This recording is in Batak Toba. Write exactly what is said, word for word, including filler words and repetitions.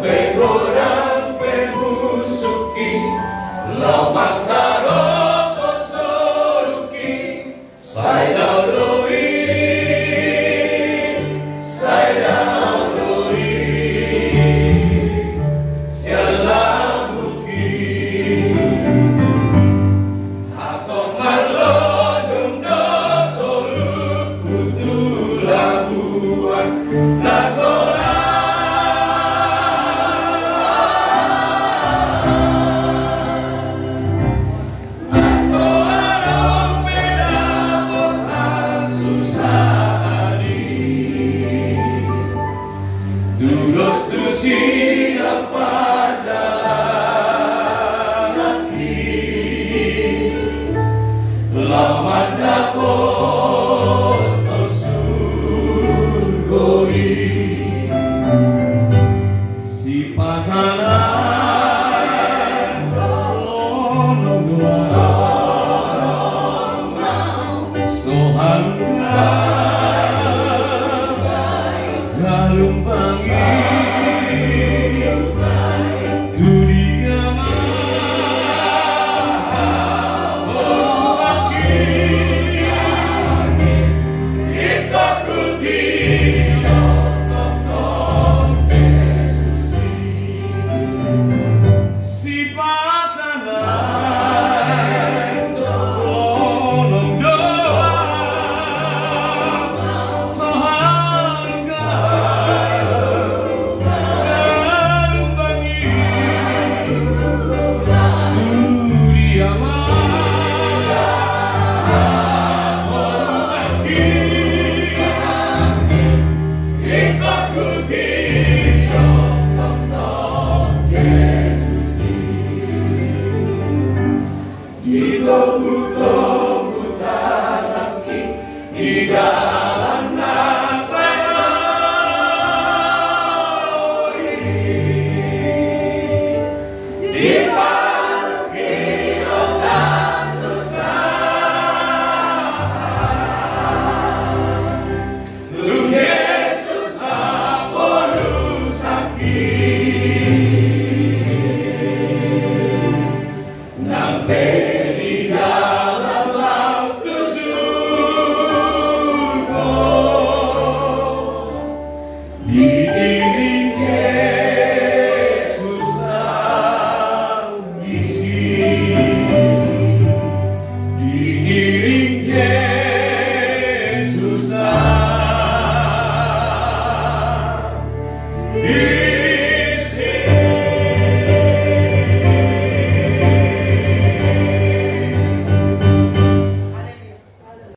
Pe godang pe musukki, laho mangkaropo soluki, sai dao do i, sai dao do i, sian lambungki. Hatop mallojong do soluku tu labuan na so ra. Na so adong pe dapot hasusaan i. Tudos tusi na pandalananki, laho mandapothon surgo i. Sipaha-